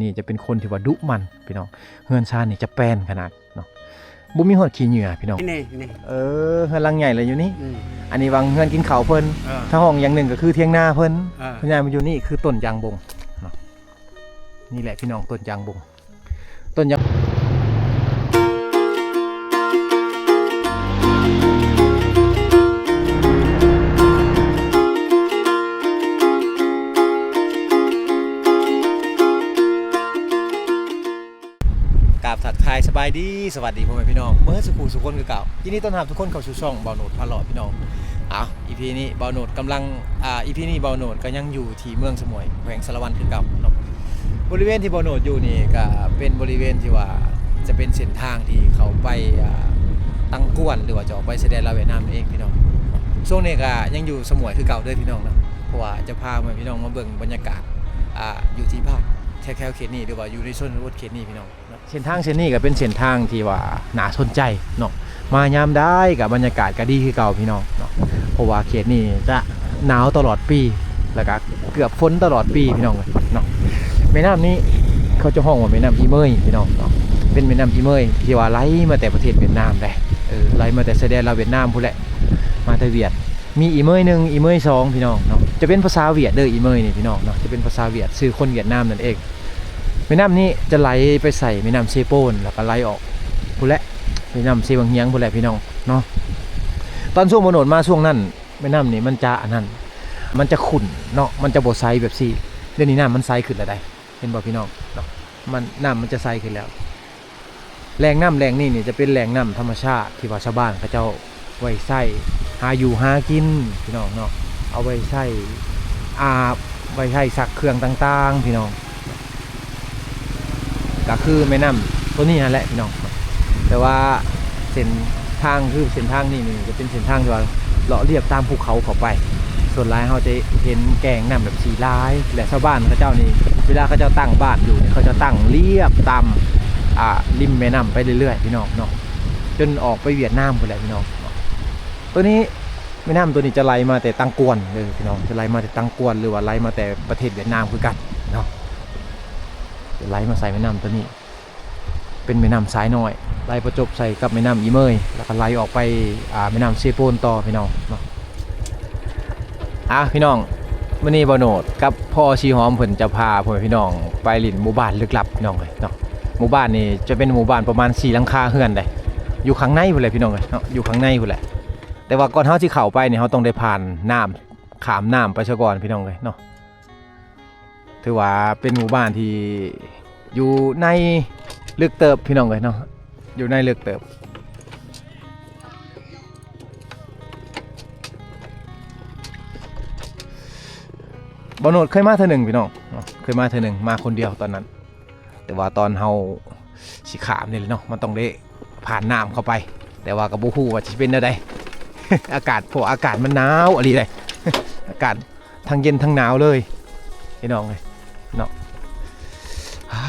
ນີ້ຈະເປັນຄົນທີ່ວ່າດຸໝັ່ນພີ່ນ້ອງ, ເຮືອນຊານນີ້ຈະແປນຂະໜາດເນາະ, ບໍ່ມີຮອດຂີ້ເຫຍື້ອພີ່ນ້ອງ. ນີ້ ນີ້ ເອີ ເຮືອນຫຼັງໃຫຍ່ເລີຍຢູ່ນີ້. ອືມ ອັນນີ້ຫວ່າງເຮືອນກິນເຂົ້າເພິ່ນ. ເອີ ຖ້າຫ້ອງຢ່າງໜຶ່ງກໍຄືຖຽງນາເພິ່ນ. ເອີ ເພິ່ນຍ້າຍມາຢູ່ນີ້ຄືຕົ້ນຢາງບົງເນາະ. ນີ້ແຫຼະພີ່ນ້ອງ ຕົ້ນຢາງບົງ. ຕົ້ນຢາງ ກາບທັກທາຍສະບາຍດີ ສະຫວັດດີພໍ່ແມ່ພີ່ນ້ອງເບິດສູ່ຜູ້ສູ່ຄົນຄືເກົ່າ. ຍິນດີຕ້ອນຮັບທຸກຄົນເຂົ້າສູ່ຊ່ອງບ່າວໂນດພາເລາະພີ່ນ້ອງ. ເອົາ ອີພີນີ້ບ່າວໂນດກຳລັງ ອ່າ ອີພີນີ້ບ່າວໂນດກໍຍັງຢູ່ທີ່ເມືອງສະໝວຍ ແຂວງສາລະວັນຄືເກົ່າເນາະ. ບໍລິເວນທີ່ບ່າວໂນດຢູ່ນີ້ກໍເປັນບໍລິເວນທີ່ວ່າຈະເປັນເສັ້ນທາງທີ່ເຂົ້າໄປ ອ່າ ຕັງກວນ ຫຼືວ່າຈະອອກໄປຊາຍແດນລາວຫວຽດນາມນັ້ນເອງພີ່ນ້ອງ. ຊ່ວງນີ້ກໍຍັງຢູ່ສະໝວຍຄືເກົ່າເດີພີ່ນ້ອງເນາະ, ເພາະວ່າຈະພາພໍ່ແມ່ພີ່ນ້ອງມາເບິ່ງບັນຍາກາດ ອ່າ ຢູ່ທີ່ບ້ານແຖວໆເຂດນີ້ ຫຼືວ່າຢູ່ໃນຊົນນະບົດເຂດນີ້ພີ່ນ້ອງ. ເສັ້ນທາງເສັ້ນນີ້ກໍເປັນເສັ້ນທາງທີ່ວ່າໜ້າສົນໃຈເນາະ, ມາຍາມໃດກໍບັນຍາກາດກໍດີຄືເກົ່າພີ່ນ້ອງເນາະ, ເພາະວ່າເຂດນີ້ຈະໜາວຕະຫຼອດປີ ແລ້ວກໍເກືອບຝົນຕະຫຼອດປີພີ່ນ້ອງເອີຍເນາະ. ແມ່ນ້ຳນີ້ເຂົາຈະຮ້ອງວ່າແມ່ນ້ຳອີເມີຍພີ່ນ້ອງເນາະ, ເປັນແມ່ນ້ຳອີເມີຍທີ່ວ່າໄຫຼມາແຕ່ປະເທດຫວຽດນາມເດ້. ເອີ ໄຫຼມາແຕ່ຊາຍແດນລາວຫວຽດນາມພຸ້ນແຫຼະ ມາແຕ່ຫວຽດ. ມີອີເມີຍໜຶ່ງ ອີເມີຍສອງພີ່ນ້ອງເນາະ, ຈະເປັນພາສາຫວຽດເດີ ອີເມີຍນີ້ພີ່ນ້ອງເນາະ, ຈະເປັນພາສາຫວຽດ ຊື່ຄົນຫວຽດນາມນັ້ນເອງ. ແມ່ນ້ຳນີ້ຈະໄຫຼໄປໃສ່ແມ່ນ້ຳເຊໂປນ ແລ້ວກໍໄຫຼອອກພຸ້ນແຫຼະ ແມ່ນ້ຳເຊບັ້ງຮຽງພຸ້ນແຫຼະພີ່ນ້ອງເນາະ. ຕອນຊ່ວງບ່າວໂນດມາຊ່ວງນັ້ນ ແມ່ນ້ຳນີ້ມັນຈະອັນນັ້ນ ມັນຈະຂຸ້ນເນາະ, ມັນຈະບໍ່ໃສແບບຊີ້. ດຽວນີ້ນ້ຳມັນໃສຂຶ້ນແລ້ວໃດ໋ ເຫັນບໍ່ພີ່ນ້ອງເນາະ, ມັນ ນ້ຳມັນຈະໃສຂຶ້ນແລ້ວ. ແຫຼ່ງນ້ຳແຫຼ່ງນີ້ນີ້ຈະເປັນແຫຼ່ງນ້ຳທຳມະຊາດທີ່ວ່າຊາວບ້ານເຂົາເຈົ້າໄວ້ໃຊ້ຫາຢູ່ຫາກິນພີ່ນ້ອງເນາະ, ເອົາໄວ້ໃຊ້ອາບ ໄວ້ໃຊ້ຊັກເຄື່ອງຕ່າງໆພີ່ນ້ອງ. ກໍຄືແມ່ນ້ຳຕົວນີ້ຫັ້ນແຫຼະພີ່ນ້ອງ, ແຕ່ວ່າເສັ້ນທາງ ຄືເສັ້ນທາງນີ້ນີ້ຈະເປັນເສັ້ນທາງທີ່ວ່າເລາະລຽບຕາມພູເຂົາເຂົ້າໄປ. ສ່ວນຫຼາຍເຮົາຈະເຫັນແກ່ງນ້ຳແບບຊີ້ຫຼາຍ ແລະ ຊາວບ້ານເຂົາເຈົ້ານີ້ ເວລາເຂົາເຈົ້າຕັ້ງບ້ານຢູ່ນີ້ ເຂົາຈະຕັ້ງລຽບຕາມ ອ່າ ລິມແມ່ນ້ຳໄປເລື້ອຍໆ ພີ່ນ້ອງເນາະ, ຈົນອອກໄປຫວຽດນາມພຸ້ນແຫຼະພີ່ນ້ອງ. ຕົວນີ້ ແມ່ນ້ຳຕົວນີ້ຈະໄຫຼມາແຕ່ຕັງກວນເດີພີ່ນ້ອງ, ຈະໄຫຼມາແຕ່ຕັງກວນ ຫຼືວ່າໄຫຼມາແຕ່ປະເທດຫວຽດນາມຄືກັນເນາະ, ຈະໄຫຼມາໃສ່ແມ່ນ້ຳຕົວນີ້. ເປັນແມ່ນ້ຳສາຍນ້ອຍ ໄຫຼປະຈົບໃສ່ກັບແມ່ນ້ຳອີເມີຍ ແລ້ວກໍໄຫຼອອກໄປ ອ່າ ແມ່ນ້ຳເຊໂປນຕໍ່ພີ່ນ້ອງເນາະ. ອ່າ ພີ່ນ້ອງ ມື້ນີ້ບ່າວໂນດກັບພໍ່ສີຫອມເພິ່ນຈະພາພໍ່ແມ່ພີ່ນ້ອງໄປຫຼິ້ນໝູ່ບ້ານລຶກລັບພີ່ນ້ອງເອີຍເນາະ. ໝູ່ບ້ານນີ້ຈະເປັນໝູ່ບ້ານປະມານສີ່ຫຼັງຄາເຮືອນໃດ໋ ຢູ່ຂ້າງໃນພຸ້ນແຫຼະພີ່ນ້ອງເອີຍເນາະ, ຢູ່ຂ້າງໃນພຸ້ນແຫຼະ. ແຕ່ວ່າກ່ອນເຮົາຊິເຂົ້າໄປນີ້ ເຮົາຕ້ອງໄດ້ຜ່ານນ້ຳ ຂ້າມນ້ຳໄປຊະກ່ອນພີ່ນ້ອງເອີຍເນາະ. ຖືວ່າເປັນໝູ່ບ້ານທີ່ຢູ່ໃນເລິກເຕີບພີ່ນ້ອງເອີຍເນາະ, ຢູ່ໃນເລິກເຕີບ. ບ່າວໂນດເຄີຍມາເທື່ອໜຶ່ງພີ່ນ້ອງເນາະ, ເຄີຍມາເທື່ອໜຶ່ງ ມາຄົນດຽວຕອນນັ້ນ. ແຕ່ວ່າຕອນເຮົາຊິຂ້າມນີ້ແຫຼະເນາະ ມັນຕ້ອງໄດ້ຜ່ານນ້ຳເຂົ້າໄປ, ແຕ່ວ່າກໍບໍ່ຮູ້ວ່າຊິເປັນແນວໃດ ອາກາດ ເພາະວ່າອາກາດມັນໜາວອີ່ຫຼີເດ້ ອາກາດທັງເຢັນທັງໜາວເລີຍພີ່ນ້ອງເອີຍເນາະ. ອາ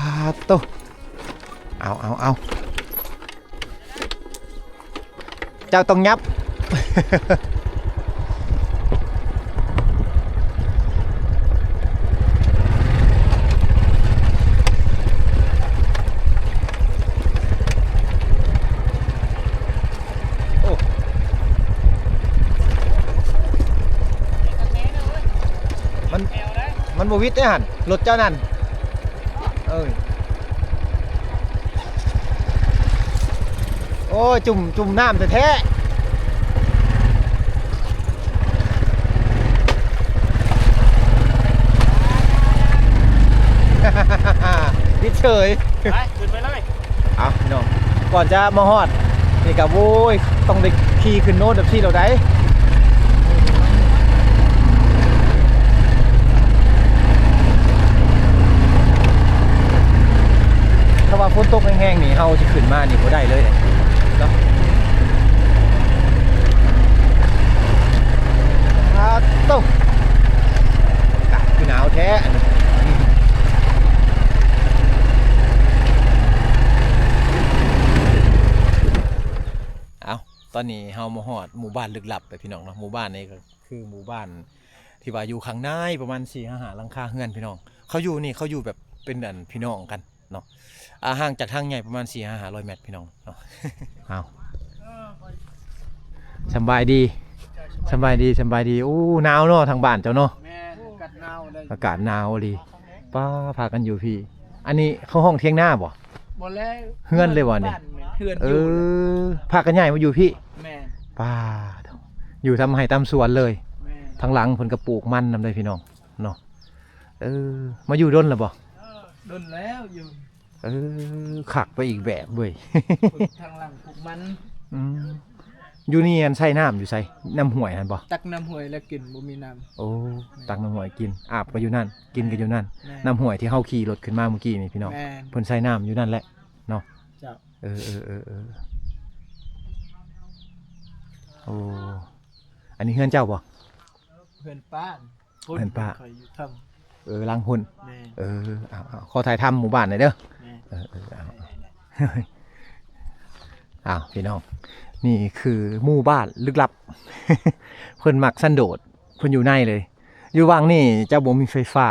ໂຕ ເອົາ ເອົາ ເອົາ. ເຈົ້າຕ້ອງຫຍັບ. ໂອ້ ມັນ ມັນບໍ່ຫວິດເດ້ຫັ້ນ ລົດເຈົ້ານັ້ນ. ເອີ ໂອ້ຍ ຈຸ່ມ ຈຸ່ມນ້ຳແທ້ໆ ວິດເສີຍ. ໄປ ຂຶ້ນໄປເລີຍ. ເອົາ ພີ່ນ້ອງ ກ່ອນຈະມາຮອດນີ້ກໍ ໂອ້ຍ ຕ້ອງໄດ້ຂີ່ຂຶ້ນໂນ້ນແບບຊີ້ແລ້ວໃດ໋. ຖ້າວ່າຝົນຕົກແຮງໆນີ້ ເຮົາຊິຂຶ້ນມານີ້ບໍ່ໄດ້ເລີຍເນາະ. ອາໂຕ ອາກາດຄືໜາວແທ້. ອາ ອນນີ້ເຮົາມາຮອດໝູ່ບ້ານລຶກລັບແລ້ວພີ່ນ້ອງເນາະ. ໝູ່ບ້ານນີ້ກໍຄືໝູ່ບ້ານທີ່ວ່າຢູ່ຂ້າງໃນ ປະມານສີ່ຫ້າຫຼັງຄາເຮືອນພີ່ນ້ອງ. ເຂົາຢູ່ນີ້ ເຂົາຢູ່ແບບເປັນອັນພີ່ນ້ອງກັນເນາະ. ອ່າ ຫ່າງຈາກທາງໃຫຍ່ປະມານສີ່ຫ້າຮ້ອຍແມັດພີ່ນ້ອງເນາະ. ເອົາ ສຳບາຍດີ ສຳບາຍດີ ສຳບາຍດີ. ໂອ້ ໜາວເນາະ ທາງບ້ານເຈົ້າເນາະ. ແມ່ນ ອາກາດໜາວເລີຍ ອາກາດໜາວອີ່ຫຼີ. ປ້າ ພາກັນຢູ່ພີ້. ອັນນີ້ເຂົາຮ້ອງຖຽງນາບໍ່? ບໍ່ແລ້ວ ເຮືອນເລີຍບໍ່ນີ້? ບ້ານແມ່ນເຮືອນ ເອີ ຢູ່ ພາກັນຍ້າຍມາຢູ່ພີ້. ແມ່ນ ປ້າ ຢູ່ຕາມໄຮ່ຕາມສວນເລີຍ. ແມ່ນ ທາງຫຼັງເພິ່ນກໍປູກມັນນຳເດ້ພີ່ນ້ອງເນາະ. ເອີ ມາຢູ່ດົນແລ້ວບໍ່? ດົນແລ້ວຢູ່. ເອີ ຄັກໄປອີກແບບເວີຍ. ທາງຫຼັງປູກມັນ. ອືມ ຢູ່ນີ້ອັນໃຊ້ນ້ຳຢູ່ໃສ? ນ້ຳຫ້ວຍຫັ້ນບໍ່? ຕັກນ້ຳຫ້ວຍແລ້ວກິນ ບໍ່ມີນ້ຳ. ໂອ້ ຕັກນ້ຳຫ້ວຍກິນ ອາບກໍຢູ່ນັ້ນ ກິນກໍຢູ່ນັ້ນ. ແມ່ນ ນ້ຳຫ້ວຍທີ່ເຮົາຂີ່ລົດຂຶ້ນມາມື້ກີ້ນີ້ພີ່ນ້ອງ. ແມ່ນ ເພິ່ນໃຊ້ນ້ຳຢູ່ນັ້ນແຫຼະເນາະ. ເຈົ້າ ເອີ ເອີ ເອີ ເອີ ໂອ້ ອັນນີ້ເຮືອນເຈົ້າບໍ່? ເຮືອນປ້າ ເຮືອນປ້າ ຂ້ອຍຢູ່ເທິງ. ເອີ ຫຼັງພຸ້ນ. ແມ່ນ ເອີ ເອົາໆ ຂໍຖ່າຍທຳໝູ່ບ້ານໜ່ອຍເດີ້. ແມ່ນ ເອີໆ ເອົາ ເອົາ ພີ່ນ້ອງ ນີ້ຄືໝູ່ບ້ານລຶກລັບ. ເພິ່ນມັກສັນໂດດ ເພິ່ນຢູ່ໃນເລີຍ. ຢູ່ວັງນີ້ຈະບໍ່ມີໄຟຟ້າ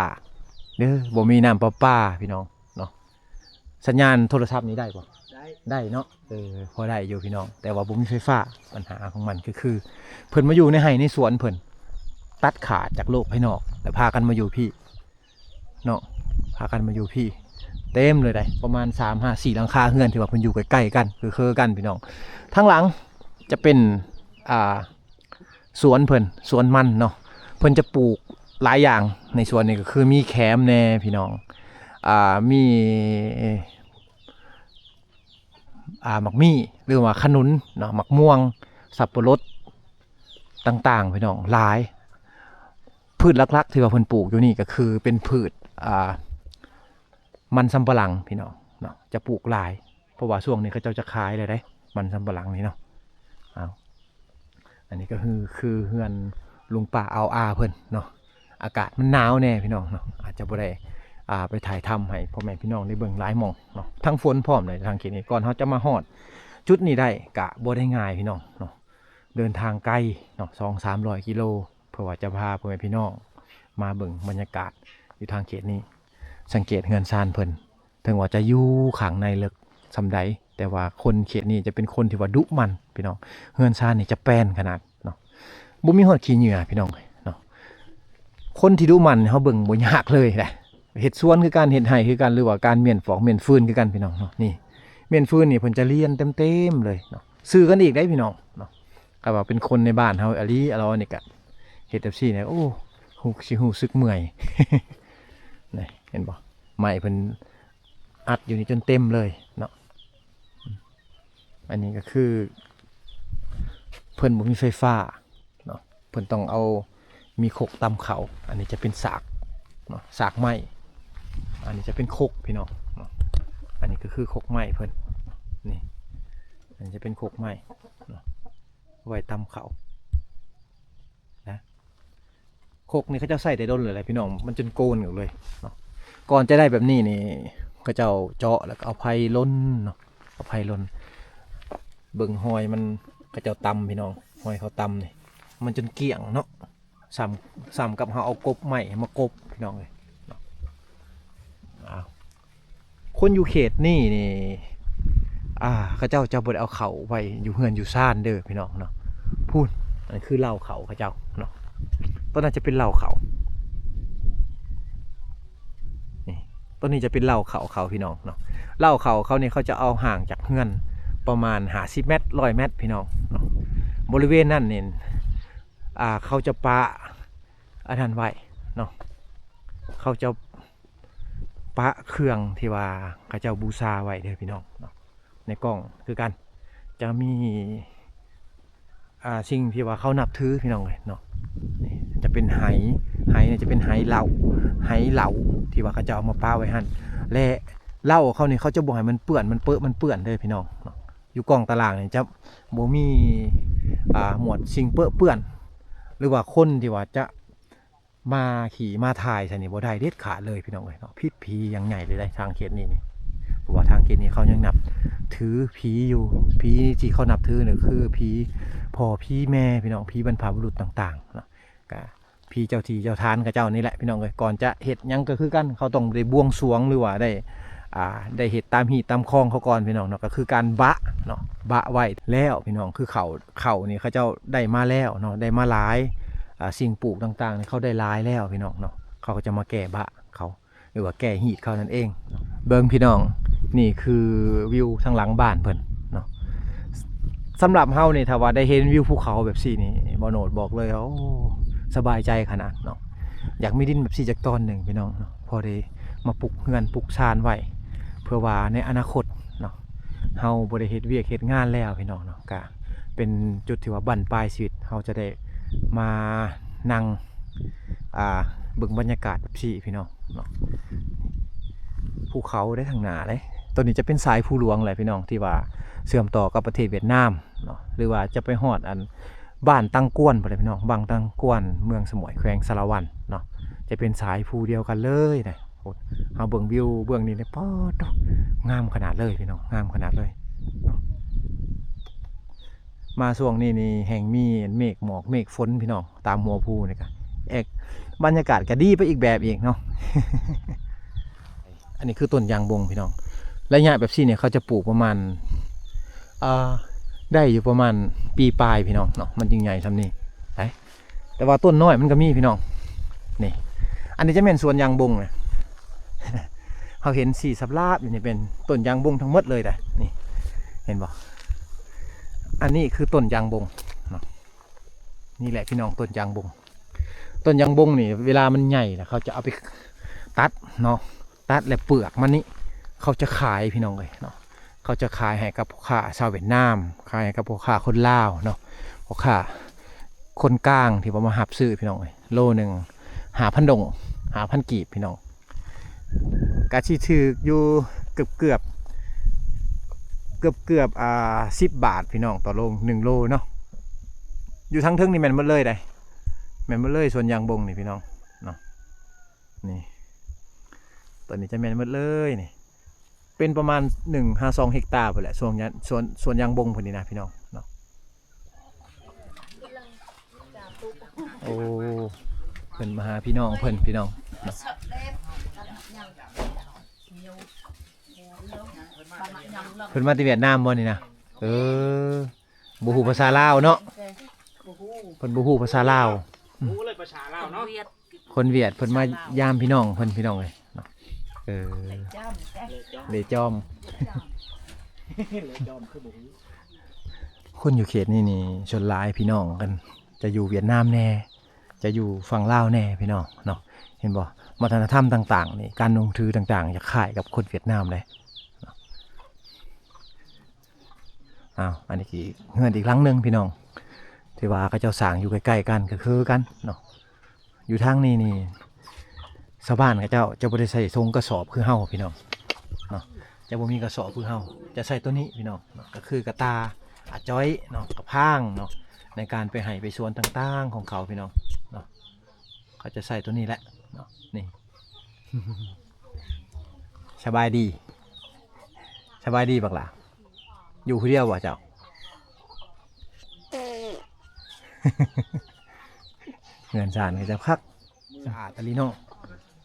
ເດີ້ ບໍ່ມີນ້ຳປະປາພີ່ນ້ອງເນາະ. ສັນຍານໂທລະສັບນີ້ໄດ້ບໍ່? ໄດ້ ໄດ້ເນາະ. ເອີ ພໍໄດ້ຢູ່ພີ່ນ້ອງ ແຕ່ວ່າບໍ່ມີໄຟຟ້າ. ບັນຫາຂອງມັນກໍຄື ເພິ່ນມາຢູ່ໃນໄຮ່ໃນສວນເພິ່ນ ຕັດຂາດຈາກໂລກພາຍນອກ ແລ້ວພາກັນມາຢູ່ພີ້ເນາະ. ພາກັນມາຢູ່ພີ້ເຕັມເລີຍໄດ໋ ປະມານສາມຫາສີ່ຫຼັງຄາເຮືອນ ທີ່ວ່າເພິ່ນຢູ່ໃກ້ໆກັນ ຄືໆກັນພີ່ນ້ອງ. ທາງຫຼັງຈະເປັນ ອ່າ ສວນເພິ່ນ ສວນມັນເນາະ. ເພິ່ນຈະປູກຫຼາຍຢ່າງໃນສວນນີ້ ກໍຄືມີແຂມແດ່ພີ່ນ້ອງ ອ່າ ມີ ອ່າ ໝາກມີ້ ຫຼືວ່າຂະໜຸນເນາະ ໝາກມ່ວງ ສັບປະລົດຕ່າງໆ ພີ່ນ້ອງ ຫຼາຍ. ພືດຫຼັກໆທີ່ວ່າເພິ່ນປູກຢູ່ນີ້ກໍຄືເປັນພືດ ອ່າ ມັນສຳປະຫຼັງພີ່ນ້ອງເນາະ ຈະປູກຫຼາຍ ເພາະວ່າຊ່ວງນີ້ເຂົາເຈົ້າຈະຂາຍແລ້ວເດ້ ມັນສຳປະຫຼັງນີ້ເນາະ. ເອົາ ອັນນີ້ກໍຄື ຄືເຮືອນລຸງປ້າອາວອາເພິ່ນເນາະ. ອາກາດມັນໜາວແດ່ພີ່ນ້ອງເນາະ ອາດຈະບໍ່ໄດ້ ອ່າ ໄປຖ່າຍທຳໃຫ້ພໍ່ແມ່ພີ່ນ້ອງໄດ້ເບິ່ງຫຼາຍໝ່ອງເນາະ ທັງຝົນພ້ອມເລີຍທາງເຂດນີ້. ກ່ອນເຮົາຈະມາຮອດຈຸດນີ້ໄດ້ກະບໍ່ໄດ້ງ່າຍພີ່ນ້ອງເນາະ ເດີນທາງໄກເນາະ ສອງສາມຮ້ອຍກິໂລ ເພື່ອວ່າຈະພາພໍ່ແມ່ພີ່ນ້ອງມາເບິ່ງບັນຍາກາດຢູ່ທາງເຂດນີ້. ສັງເກດເຮືອນຊານເພິ່ນ ເຖິງວ່າຈະຢູ່ຂ້າງໃນເລິກສ່ຳໃດ ແຕ່ວ່າຄົນເຂດນີ້ຈະເປັນຄົນທີ່ວ່າດຸໝັ່ນພີ່ນ້ອງ. ເຮືອນຊານນີ້ຈະແປນຂະໜາດເນາະ ບໍ່ມີຮອດຂີ້ເຫຍື້ອພີ່ນ້ອງເອີຍເນາະ. ຄົນທີ່ດຸໝັ່ນເຮົາເບິ່ງບໍ່ຍາກເລີຍນະ ເຮັດສວນຄືກັນ ເຮັດໄຮ່ຄືກັນ ຫຼືວ່າການມ້ຽນຟອກມ້ຽນຟືນຄືກັນພີ່ນ້ອງເນາະ. ນີ້ມ້ຽນຟືນນີ້ເພິ່ນຈະລຽນເຕັມໆເລີຍເນາະ ຊື່ກັນອີກໄດ໋ພີ່ນ້ອງເນາະ. ຄັນວ່າເປັນຄົນໃນບ້ານເຮົາອີ່ຫຼີ ອາລາວນີ້ກະເຮັດແບບຊີ້ນະ ໂອ້ ຮູ້ ຊິຮູ້ສຶກເມື່ອຍ ນີ້ ເຫັນບໍ່ ໄມ້ເພິ່ນອັດຢູ່ນີ້ຈົນເຕັມເລີຍເນາະ. ອັນນີ້ກໍຄືເພິ່ນບໍ່ມີໄຟຟ້າເນາະ ເພິ່ນຕ້ອງເອົາ ມີຄົກຕຳເຂົາ. ອັນນີ້ຈະເປັນສາກເນາະ ສາກໄມ້. ອັນນີ້ຈະເປັນຄົກພີ່ນ້ອງເນາະ ອັນນີ້ກໍຄືຄົກໄມ້ເພິ່ນ ນີ້ ອັນນີ້ຈະເປັນຄົກໄມ້ເນາະ ໄວ້ຕຳເຂົ້ານະ. ຄົກນີ້ເຂົາເຈົ້າໃຊ້ແຕ່ດົນແລ້ວແຫຼະພີ່ນ້ອງ ມັນຈົນໂກນອອກເລີຍເນາະ. ກ່ອນຈະໄດ້ແບບນີ້ນີ້ ເຂົາເຈົ້າເຈາະແລ້ວກໍເອົາໄພລົນເນາະ ເອົາໄພລົນ. ເບິ່ງຮອຍມັນ ເຂົາເຈົ້າຕຳພີ່ນ້ອງ ຮອຍເຂົາຕຳນີ້ ມັນຈົນກ້ຽງເນາະ. ສ່ຳ ສ່ຳກັບເຮົາເອົາກົບໄມ້ມາກົບພີ່ນ້ອງເອີຍເນາະ. ອ້າວ ຄົນຢູ່ເຂດນີ້ນີ້ ອ່າ ເຂົາເຈົ້າຈະບໍ່ໄດ້ເອົາເຂົ້າໄວ້ຢູ່ເຮືອນຢູ່ຊານເດີພີ່ນ້ອງເນາະ. ພຸ້ນ ອັນນັ້ນຄືເລົ້າເຂົ້າເຂົາເຈົ້າເນາະ ໂຕນັ້ນຈະເປັນເລົ້າເຂົ້າ ນີ້ ໂຕນີ້ຈະເປັນເລົ້າເຂົ້າເຂົາພີ່ນ້ອງເນາະ. ເລົ້າເຂົ້າເຂົານີ້ ເຂົາຈະເອົາຫ່າງຈາກເຮືອນປະມານຫ້າສິບແມັດ ຮ້ອຍແມັດພີ່ນ້ອງເນາະ. ບໍລິເວນນັ້ນນີ້ ອ່າ ເຂົາຈະປະອັນນັ້ນໄວ້ເນາະ ເຂົາຈະປະເຄື່ອງທີ່ວ່າເຂົາເຈົ້າບູຊາໄວ້ເດີພີ່ນ້ອງເນາະ. ໃນກ້ອງຄືກັນ ຈະມີ ອ່າ ສິ່ງທີ່ວ່າເຂົານັບຖືພີ່ນ້ອງເອີຍເນາະ. ນີ້ຈະເປັນໄຫ ໄຫນີ້ຈະເປັນໄຫເຫຼົ້າ ໄຫເຫຼົ້າທີ່ວ່າເຂົາເຈົ້າເອົາມາປະໄວ້ຫັ້ນ ແລະ ເຫຼົ້າເຂົານີ້ ເຂົາຈະບໍ່ໃຫ້ມັນເປື້ອນ ມັນເປິ ມັນເປື້ອນເດີພີ່ນ້ອງເນາະ. ຢູ່ກ້ອງຕາລາງນີ້ຈະບໍ່ມີ ອ່າ ໝວດສິ່ງເປິເປື້ອນ ຫຼືວ່າຄົນທີ່ວ່າຈະມາຂີ່ມາຖ່າຍໃສ່ນີ້ບໍ່ໄດ້ເດັດຂາດເລີຍພີ່ນ້ອງເອີຍເນາະ. ຜິດຜີຢ່າງໃຫຍ່ເລີຍໄດ໋ທາງເຂດນີ້ນີ້ ເພາະວ່າທາງເຂດນີ້ເຂົາຍັງນັບ ຖືຜີຢູ່ ຜີທີ່ເຂົານັບຖືນີ້ຄືຜີພໍ່ຜີແມ່ພີ່ນ້ອງ ຜີບັນພະບຸລຸດຕ່າງໆເນາະ ກະຜີເຈົ້າທີ່ເຈົ້າທານເຂົາເຈົ້ານີ້ແຫຼະພີ່ນ້ອງເອີຍ. ກ່ອນຈະເຮັດຫຍັງກໍຄືກັນ ເຂົາຕ້ອງໄດ້ບວງສວງ ຫຼືວ່າໄດ້ ອ່າ ໄດ້ເຮັດຕາມຮີດຕາມຄອງເຂົາກ່ອນພີ່ນ້ອງເນາະ ກໍຄືການບະເນາະ ບະໄວ້ແລ້ວພີ່ນ້ອງ ຄືເຂົ້າ ເຂົ້ານີ້ເຂົາເຈົ້າໄດ້ມາແລ້ວເນາະ ໄດ້ມາຫຼາຍ ອ່າ ສິ່ງປູກຕ່າງໆນີ້ເຂົາໄດ້ຫຼາຍແລ້ວພີ່ນ້ອງເນາະ ເຂົາກໍຈະມາແກ່ບະເຂົາ ຫຼືວ່າແກ່ຮີດເຂົານັ້ນເອງ. ເບິ່ງພີ່ນ້ອງ ນີ້ຄືວິວທາງຫຼັງບ້ານເພິ່ນເນາະ. ສຳລັບເຮົານີ້ ຖ້າວ່າໄດ້ເຫັນວິວພູເຂົາແບບຊີ້ນີ້ ບ່າວໂນດບອກເລີຍ ໂອ້ ສະບາຍໃຈຂະໜາດເນາະ. ຢາກມີດິນແບບຊີ້ຈັກຕອນໜຶ່ງພີ່ນ້ອງເນາະ ພໍໄດ້ມາປຸກເຮືອນປຸກຊານໄວ້ ເພື່ອວ່າໃນອະນາຄົດເນາະ ເຮົາບໍ່ໄດ້ເຮັດວຽກເຮັດງານແລ້ວພີ່ນ້ອງເນາະ ກະເປັນຈຸດທີ່ວ່າບັ້ນປາຍຊີວິດ ເຮົາຈະໄດ້ມານັ່ງ ອ່າ ເບິ່ງບັນຍາກາດແບບຊີ້ພີ່ນ້ອງເນາະ. ພູເຂົາເດ້ທາງໜ້າເດ້ ໂຕນີ້ຈະເປັນສາຍພູຫຼວງແຫຼະພີ່ນ້ອງ ທີ່ວ່າເຊື່ອມຕໍ່ກັບປະເທດຫວຽດນາມເນາະ ຫຼືວ່າຈະໄປຮອດອັນບ້ານຕັງກວນພຸ້ນແຫຼະພີ່ນ້ອງ ວັງຕັງກວນ ເມືອງສະໝວຍ ແຂວງສາລະວັນເນາະ ຈະເປັນສາຍພູດຽວກັນເລີຍນະ. ໂອ້ ເຮົາເບິ່ງວິວເບື້ອງນີ້ເດ້ ປາດໂທ້ ງາມຂະໜາດເລີຍພີ່ນ້ອງ ງາມຂະໜາດເລີຍເນາະ. ມາຊ່ວງນີ້ນີ້ແຮ່ງມີເມກໝອກເມກຝົນພີ່ນ້ອງ ຕາມຫົວພູນີ້ກະ ແອກ ບັນຍາກາດກະດີໄປອີກແບບອີກເນາະ. ອັນນີ້ຄືຕົ້ນຢາງບົງພີ່ນ້ອງ ໄລຍະແບບຊີ້ນີ້ເຂົາຈະປູກປະມານ ເອີ ໄດ້ຢູ່ປະມານປີປາຍພີ່ນ້ອງເນາະ ມັນຈຶ່ງໃຫຍ່ຊ່ຳນີ້ ແຕ່ວ່າຕົ້ນນ້ອຍມັນກໍມີພີ່ນ້ອງ. ນີ້ ອັນນີ້ຈະແມ່ນສວນຢາງບົງນະ ເຮົາເຫັນສີສາບລາບຢູ່ນີ້ເປັນຕົ້ນຢາງບົງທັງໝົດເລີຍເດ້ ນີ້ ເຫັນບໍ່? ອັນນີ້ຄືຕົ້ນຢາງບົງເນາະ ນີ້ແຫຼະພີ່ນ້ອງ ຕົ້ນຢາງບົງ. ຕົ້ນຢາງບົງນີ້ເວລາມັນໃຫຍ່ແລ້ວ ເຂົາຈະເອົາໄປຕັດເນາະ ຕັດແລ້ວເປືອກມັນນີ້ ເຂົາຈະຂາຍພີ່ນ້ອງເອີຍເນາະ ເຂົາຈະຂາຍໃຫ້ກັບພໍ່ຄ້າຊາວຫວຽດນາມ ຂາຍໃຫ້ກັບພໍ່ຄ້າຄົນລາວເນາະ ພໍ່ຄ້າຄົນກາງທີ່ວ່າມາຮັບຊື້ພີ່ນ້ອງເອີຍ. ໂລໜຶ່ງຫ້າພັນດົງ ຫ້າພັນກີບພີ່ນ້ອງ ກະຊິຖືກຢູ່ເກືອບໆ ເກືອບໆ ອ່າ ສິບບາດພີ່ນ້ອງ ຕໍ່ໂລ ໜຶ່ງໂລເນາະ. ຢູ່ທາງເທິງນີ້ແມ່ນໝົດເລີຍເດ້ ແມ່ນໝົດເລີຍສວນຢາງບົງນີ້ພີ່ນ້ອງເນາະ. ນີ້ ຕົວນີ້ຈະແມ່ນໝົດເລີຍນີ້ ເປັນປະມານໜຶ່ງຫາສອງເຮັກຕາພຸ້ນແຫຼະ ສວນ ສວນ ສວນຢາງບົງເພິ່ນນີ້ນະພີ່ນ້ອງເນາະ. ໂອ້ ເພິ່ນມາຫາພີ່ນ້ອງເພິ່ນພີ່ນ້ອງເນາະ ເພິ່ນມາແຕ່ຫວຽດນາມບໍ່ນີ້ນະ? ເອີ ບໍ່ຮູ້ພາສາລາວເນາະ ເພິ່ນບໍ່ຮູ້ພາສາລາວ ບໍ່ຮູ້ເລີຍພາສາລາວເນາະ. ຄົນຫວຽດເພິ່ນມາຢາມພີ່ນ້ອງເພິ່ນ ພີ່ນ້ອງເອີຍເນາະ. ເອີ ເລຈອມ ເລຈອມ ເລຈອມຄືບໍ່ຮູ້. ຄົນຢູ່ເຂດນີ້ນີ້ ສ່ວນຫຼາຍພີ່ນ້ອງກັນຈະຢູ່ຫວຽດນາມແດ່ ຈະຢູ່ຝັ່ງລາວແດ່ພີ່ນ້ອງເນາະ. ເຫັນບໍ່ ວັດທະນະທຳຕ່າງໆນີ້ ການນຸ່ງຖືຕ່າງໆ ຈະຄ້າຍກັບຄົນຫວຽດນາມເດ້ເນາະ. ອ້າວ ອັນນີ້ກະເຮືອນອີກຫຼັງໜຶ່ງພີ່ນ້ອງ ທີ່ວ່າເຂົາເຈົ້າສ້າງຢູ່ໃກ້ໆກັນ ກໍຄືກັນເນາະ. ຢູ່ທາງນີ້ນີ້ ຊາວບ້ານເຂົາເຈົ້າຈະບໍ່ໄດ້ໃຊ້ຖົງກະສອບຄືເຮົາພີ່ນ້ອງເນາະ ຈະບໍ່ມີກະສອບຄືເຮົາ ຈະໃຊ້ໂຕນີ້ພີ່ນ້ອງເນາະ ກໍຄືກະຕ່າ ອາຈອຍເນາະ ກະພາງເນາະ ໃນການໄປໄຮ່ໄປສວນຕ່າງໆຂອງເຂົາພີ່ນ້ອງເນາະ. ເຂົາຈະໃຊ້ໂຕນີ້ແຫຼະເນາະ ນີ້ ສະບາຍດີ ສະບາຍດີບັກຫຼ້າ ຢູ່ຜູ້ດຽວບໍ່ເຈົ້າ? ເຮືອນຊານເຂົາເຈົ້າຄັກ ສະອາດອີ່ຫຼີເນາະ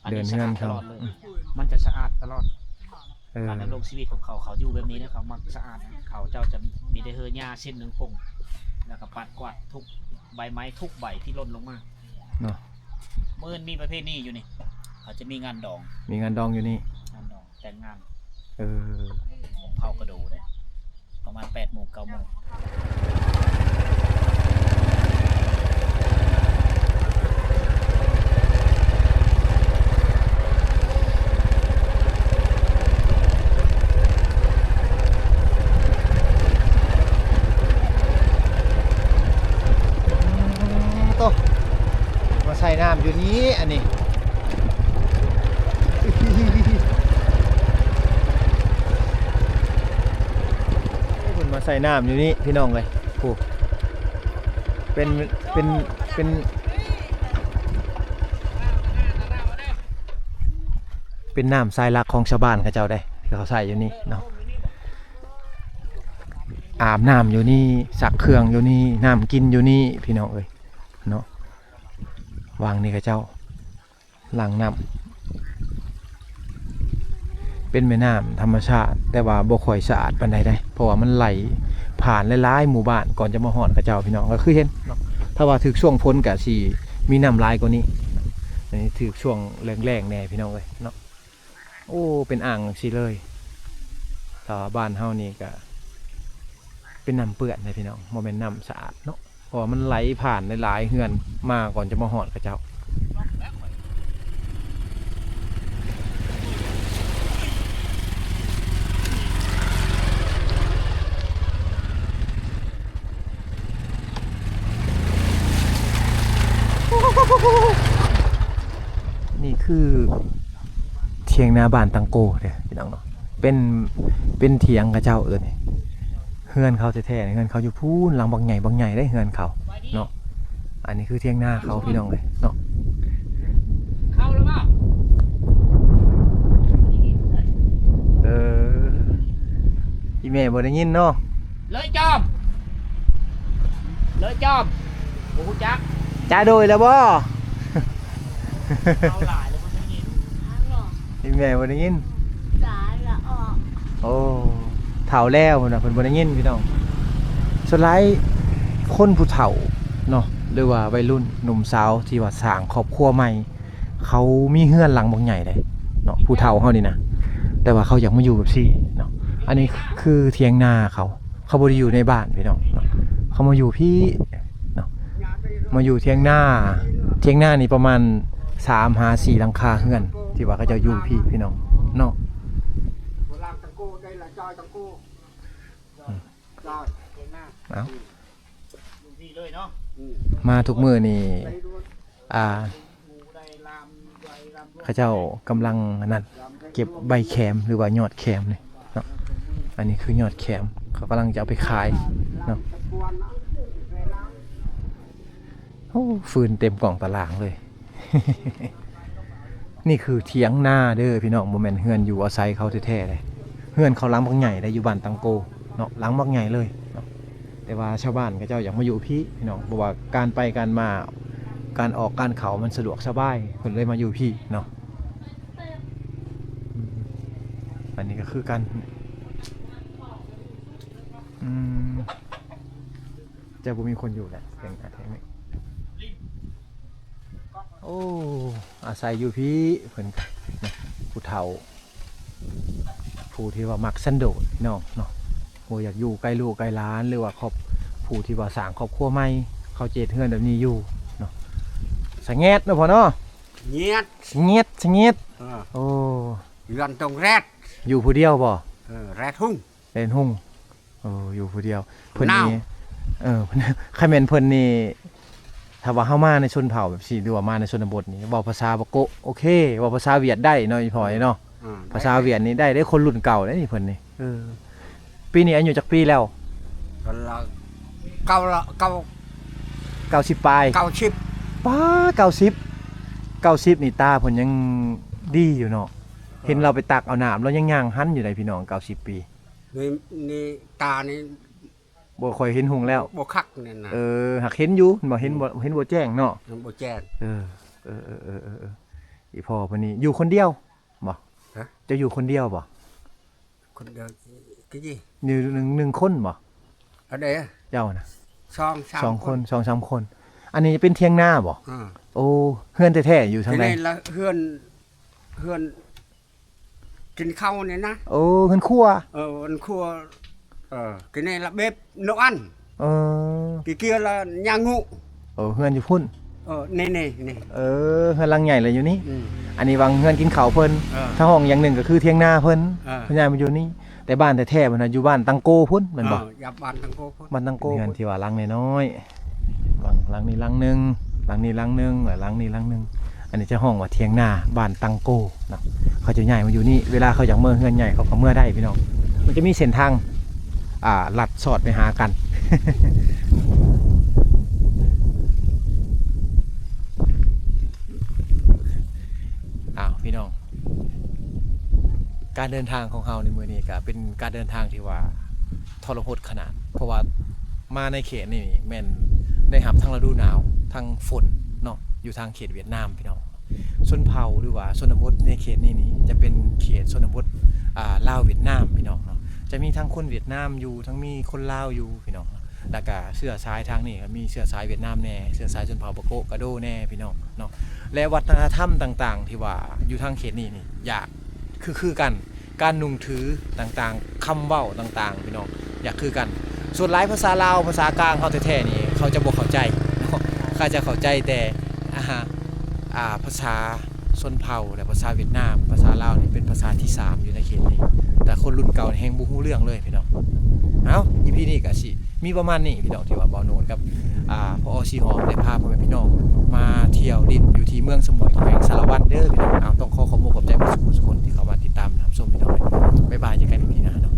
ອັນນີ້ ເດີນເຮືອນເຂົາ ສະອາດຕະຫຼອດເລີຍ ອືມ ມັນຈະສະອາດຕະຫຼອດ ເອີ ການດຳລົງຊີວິດຂອງເຂົາ ເຂົາຢູ່ແບບນີ້ແຫຼະ ເຂົາມັກສະອາດ ເຂົາເຈົ້າຈະມີແຕ່ເຮີຫຍ້າເສັ້ນໜຶ່ງປົງ ແລ້ວກໍປັດກວາດທຸກໃບໄມ້ທຸກໃບທີ່ຫຼົ່ນລົງມາເນາະ. ມື້ອື່ນມີປະເພນີຢູ່ນີ້ ເຂົາຈະມີງານດອງ ມີງານດອງຢູ່ນີ້ ງານດອງ ແຕ່ງງານ ເອີ ເຜົາກະດູເດ້ ປະມານແປດໂມງ ເກົ້າໂມງ. ໂຕ ມາໃສ່ນ້ຳຢູ່ນີ້ ອັນນີ້ ເພິ່ນມາໃສ່ນ້ຳຢູ່ນີ້ພີ່ນ້ອງເອີຍ ໂອ້ ເປັນ ເປັນ ເປັນ ເປັນນ້ຳສາຍຫຼັກຂອງຊາວບ້ານເຂົາເຈົ້າເດ້ ທີ່ເຂົາໃຊ້ຢູ່ນີ້ເນາະ. ອາບນ້ຳຢູ່ນີ້ ຊັກເຄື່ອງຢູ່ນີ້ ນ້ຳກິນຢູ່ນີ້ ພີ່ນ້ອງເອີຍເນາະ. ວັງນີ້ເຂົາເຈົ້າ ຫຼັງນ້ຳ ເປັນແມ່ນ້ຳທຳມະຊາດ ແຕ່ວ່າບໍ່ຄ່ອຍສະອາດປານໃດເດ້ ເພາະວ່າມັນໄຫຼຜ່ານຫຼາຍໆໝູ່ບ້ານ ກ່ອນຈະມາຮອດເຂົາເຈົ້າ ພີ່ນ້ອງ ກໍຄືເຫັນເນາະ. ຖ້າວ່າຖືກຊ່ວງຝົນກໍຊິມີນ້ຳຫຼາຍກວ່ານີ້ ອັນນີ້ຖືກຊ່ວງແລ້ງໆແດ່ ພີ່ນ້ອງເອີຍເນາະ. ໂອ້ ເປັນອ່າງຈັ່ງຊີ້ເລີຍ. ຖ້າວ່າບ້ານເຮົານີ້ກະເປັນນ້ຳເປື້ອນເດ້ພີ່ນ້ອງ ບໍ່ແມ່ນນ້ຳສະອາດເນາະ ເພາະວ່າມັນໄຫຼຜ່ານຫຼາຍໆເຮືອນມາ ກ່ອນຈະມາຮອດເຂົາເຈົ້າ. ນີ້ຄື ຖຽງນາບ້ານຕັງໂກເດ້ພີ່ນ້ອງເນາະ ເປັນ ເປັນຖຽງເຂົາເຈົ້າເອີ້ນ ເຮືອນເຂົາແທ້ໆ ເຮືອນເຂົາຢູ່ພຸ້ນ ຫຼັງບັກໃຫຍ່ ບັກໃຫຍ່ເດ້ເຮືອນເຂົາເນາະ. ອັນນີ້ຄືຖຽງນາເຂົາ ພີ່ນ້ອງເອີຍເນາະ. ເຂົ້າແລ້ວບໍ່? ເອີ ອີແມ່ບໍ່ໄດ້ຍິນເນາະ. ເລີຍຈອມ ເລີຍຈອມ ບໍ່ຮູ້ຈັກ. ຈ້າໂດຍແລ້ວບໍ່? ເອົາຫຼາຍແລ້ວບໍ່ໄດ້ຍິນ. ອີແມ່ບໍ່ໄດ້ຍິນ. ຈ້າລະອອກ. ໂອ້ ເຖົ້າແລ້ວເພິ່ນວ່າ ເພິ່ນບໍ່ໄດ້ຍິນພີ່ນ້ອງ. ສ່ວນຫຼາຍຄົນຜູ້ເຖົ້າເນາະ ຫຼືວ່າໄວລຸ້ນໜຸ່ມສາວທີ່ວ່າສ້າງຄອບຄົວໃໝ່ ເຂົາມີເຮືອນຫຼັງບັກໃຫຍ່ເດ້ເນາະ ຜູ້ເຖົ້າເຮົານີ້ນະ ແຕ່ວ່າເຂົາຢາກມາຢູ່ແບບຊີ້ເນາະ. ອັນນີ້ຄືຖຽງນາເຂົາ ເຂົາບໍ່ໄດ້ຢູ່ໃນບ້ານພີ່ນ້ອງເນາະ ເຂົາມາຢູ່ພີ້ເນາະ ມາຢູ່ຖຽງນາ. ຖຽງນານີ້ປະມານສາມຫາສີ່ຫຼັງຄາເຮືອນ ທີ່ວ່າເຂົາເຈົ້າຢູ່ພີ້ພີ່ນ້ອງເນາະ. ເອົາ ມາທຸກມື້ນີ້ ອ່າ ເຂົາເຈົ້າກຳລັງອັນນັ້ນ ເກັບໃບແຂມ ຫຼືວ່າຍອດແຂມນີ້ເນາະ. ອັນນີ້ຄືຍອດແຂມ ເຂົາກຳລັງຈະເອົາໄປຂາຍເນາະ. ໂອ້ ຟືນເຕັມກອງຕາລ່າງເລີຍ. ນີ້ຄືຖຽງນາເດີພີ່ນ້ອງ ບໍ່ແມ່ນເຮືອນຢູ່ອາໄສເຂົາແທ້ໆເດ້. ເຮືອນເຂົາຫຼັງບັກໃຫຍ່ເດ້ ຢູ່ບ້ານຕັງໂກເນາະ ຫຼັງບັກໃຫຍ່ເລີຍເນາະ. ແຕ່ວ່າຊາວບ້ານເຂົາເຈົ້າຢາກມາຢູ່ພີ້ພີ່ນ້ອງ ເພາະວ່າການໄປການມາ ການອອກການເຂົ້າມັນສະດວກສະບາຍ ເພິ່ນເລີຍມາຢູ່ພີ້ເນາະ. ອືມ ອັນນີ້ກໍຄືກັນ ອືມ ຈະບໍ່ມີຄົນຢູ່ແຫຼະ ເປັນອາທິດນີ້. ໂອ້ ອາໄສຢູ່ພີ້ເພິ່ນ ຜູ້ເຖົ້າ ຜູ້ທີ່ວ່າມັກສັນໂດດພີ່ນ້ອງເນາະ ບໍ່ຢາກຢູ່ໃກ້ລູກໃກ້ຫຼານ ຫຼືວ່າຄອບ ຜູ້ທີ່ວ່າສ້າງຄອບຄົວໃໝ່ ເຂົາຈະເຮັດເຮືອນແບບນີ້ຢູ່ເນາະ. ສະແງດເນາະພໍ່ເນາະ ສະແງດ ສະແງດ ສະແງດ. ເອີ ໂອ້ ເຮືອນຕົງແຣດ ຢູ່ຜູ້ດຽວບໍ່? ເອີ ແຣດຮຸ່ງ ແຣດຮຸ່ງ. ເອີ ຢູ່ຜູ້ດຽວ ເພິ່ນນີ້ ເອີ ຄັນແມ່ນເພິ່ນນີ້ ຖ້າວ່າເຮົາມາໃນຊົນເຜົ່າແບບຊີ້ ຫຼືວ່າມາໃນຊົນນະບົດນີ້ ເວົ້າພາສາປາໂກະ ໂອເຄ ເວົ້າພາສາຫວຽດໄດ້ເນາະ ອີ່ພໍ່ເນາະ. ອືມ ພາສາຫວຽດນີ້ໄດ້ເດ້ ຄົນລຸ້ນເກົ່າເດ້ນີ້ເພິ່ນນີ້. ເອີ ປີນີ້ອາຍຸຈັກປີແລ້ວ? ກະລະ ເກົ້າລະ ເກົ້າ ເກົ້າສິບປາຍ ເກົ້າສິບ. ປ້າ ເກົ້າສິບ ເກົ້າສິບນີ້ຕາເພິ່ນຍັງດີຢູ່ເນາະ. ເອີ ເຫັນລາວໄປຕັກເອົານ້ຳ ລາວຍັງຍ່າງຫັນຢູ່ໃດ໋ພີ່ນ້ອງ ເກົ້າສິບປີ. ນີ້ ນີ້ຕານີ້ ບໍ່ຄ່ອຍເຫັນຮຸ່ງແລ້ວ ບໍ່ຄັກນີ້ນະ. ເອີ ຫາກເຫັນຢູ່ ເຫັນບໍ່ ເຫັນບໍ່ ອືມ ເຫັນບໍ່ແຈ້ງເນາະ ຍັງບໍ່ແຈ້ງ. ເອີ ເອີ ອີ່ພໍ່ເພິ່ນນີ້ຢູ່ຄົນດຽວບໍ່? ຮະ? ເຈົ້າຢູ່ຄົນດຽວບໍ່? ຄົນດຽວ ຄື ຢູ່ໜຶ່ງ ໜຶ່ງຄົນບໍ່? ອັນໃດ? ເຈົ້ານະ ສອງສາມ ສອງຄົນ ຄົນ ສອງສາມຄົນ. ອັນນີ້ເປັນຖຽງນາບໍ່? ອືມ ໂອ້ ເຮືອນແທ້ໆຢູ່ທາງໃດ? ທີ່ນີ້ລະ ເຮືອນ ເຮືອນ ກິນເຂົ້ານີ້ນະ. ໂອ້ ເຮືອນຄົວ. ເອີ ເຮືອນຄົວ. ເອີ ກິນໃນລະເບັບໂນອັນ. ເອີ ກິເກຍລະຍາງງຸ. ເອີ ເຮືອນຢູ່ພຸ້ນ. ເອີ ນີ້ໆໆ. ເອີ ເຮືອນຫຼັງໃຫຍ່ລະຢູ່ນີ້. ອືມ ອັນນີ້ວັງເຮືອນກິນເຂົ້າເພິ່ນ. ເອີ ຖ້າຫ້ອງຢ່າງໜຶ່ງກໍຄືຖຽງນາເພິ່ນ. ເອີ ເພິ່ນຍ້າຍມາຢູ່ນີ້. ແຕ່ບ້ານແທ້ໆເພິ່ນນະຢູ່ບ້ານຕັງໂກພຸ້ນແມ່ນບໍ່? ເອີ ຢູ່ບ້ານຕັງໂກພຸ້ນ ບ້ານຕັງໂກ. ເຮືອນທີ່ວ່າຫຼັງນ້ອຍໆ ຫຼັງ ຫຼັງນີ້ຫຼັງໜຶ່ງ ຫຼັງນີ້ຫຼັງໜຶ່ງ ແລະ ຫຼັງນີ້ຫຼັງໜຶ່ງ. ອັນນີ້ຈະຮ້ອງວ່າຖຽງນາບ້ານຕັງໂກເນາະ. ເຂົາຈະຍ້າຍມາຢູ່ນີ້ ເວລາເຂົາຢາກເມືອເຮືອນໃຫຍ່ ເຂົາກໍເມືອໄດ້ພີ່ນ້ອງ. ມັນຈະມີເສັ້ນທາງ ອ່າ ລັດສອດໄປຫາກັນ. ອ້າວ ພີ່ນ້ອງ ການເດີນທາງຂອງເຮົາໃນມື້ນີ້ກໍເປັນການເດີນທາງທີ່ວ່າ ທໍລະຫົດຂະໜາດ ເພາະວ່າມາໃນເຂດນີ້ນີ້ແມ່ນໄດ້ຮັບທັງລະດູໜາວ ທັງຝົນເນາະ ຢູ່ທາງເຂດຫວຽດນາມພີ່ນ້ອງ. ຊົນເຜົ່າ ຫຼືວ່າຊົນນະບົດໃນເຂດນີ້ນີ້ ຈະເປັນເຂດຊົນນະບົດ ອ່າ ລາວຫວຽດນາມພີ່ນ້ອງເນາະ. ຈະມີທັງຄົນຫວຽດນາມຢູ່ ທັງມີຄົນລາວຢູ່ພີ່ນ້ອງເນາະ. ແລ້ວກະເຊື້ອສາຍທາງນີ້ກໍມີເຊື້ອສາຍຫວຽດນາມແດ່ ເຊື້ອສາຍຊົນເຜົ່າປະໂກະກະໂດແດ່ພີ່ນ້ອງເນາະ. ແລະ ວັດທະນະທຳຕ່າງໆ ທີ່ວ່າຢູ່ທາງເຂດນີ້ນີ້ ຢາກຄື ຄືກັນ ການນຸ່ງຖືຕ່າງໆ ຄຳເວົ້າຕ່າງໆ ພີ່ນ້ອງ ຢາກຄືກັນ. ສ່ວນຫຼາຍພາສາລາວ ພາສາກາງເຮົາແທ້ໆນີ້ ເຂົາຈະບໍ່ເຂົ້າໃຈເນາະ ເຂົາຈະເຂົ້າໃຈແຕ່ ອ່າ ອ່າ ພາສາຊົນເຜົ່າ ແລະ ພາສາຫວຽດນາມ. ພາສາລາວນີ້ເປັນພາສາທີສາມຢູ່ໃນເຂດນີ້ ແຕ່ຄົນລຸ້ນເກົ່າແຮ່ງບໍ່ຮູ້ເລື່ອງເລີຍພີ່ນ້ອງ. ເອົ້າ ອີພີນີ້ກໍຊິມີປະມານນີ້ພີ່ນ້ອງ ທີ່ວ່າບ່າວໂນດກັບ ອ່າ ພອ ສີຫອມ ໄດ້ພາພໍ່ແມ່ພີ່ນ້ອງມາທ່ຽວຫຼິ້ນຢູ່ທີ່ເມືອງສະໝວຍ ແຂວງສາລະວັນເດີພີ່ນ້ອງ. ເອົາ ຕ້ອງຂໍຂອບມຸກຂອບໃຈໝົດທຸກຄົນທີ່ເຂົ້າມາຕິດຕາມຮັບຊົມພີ່ນ້ອງ. ບາຍບາຍ ເຈີກັນອີພີໜ້າເນາະ.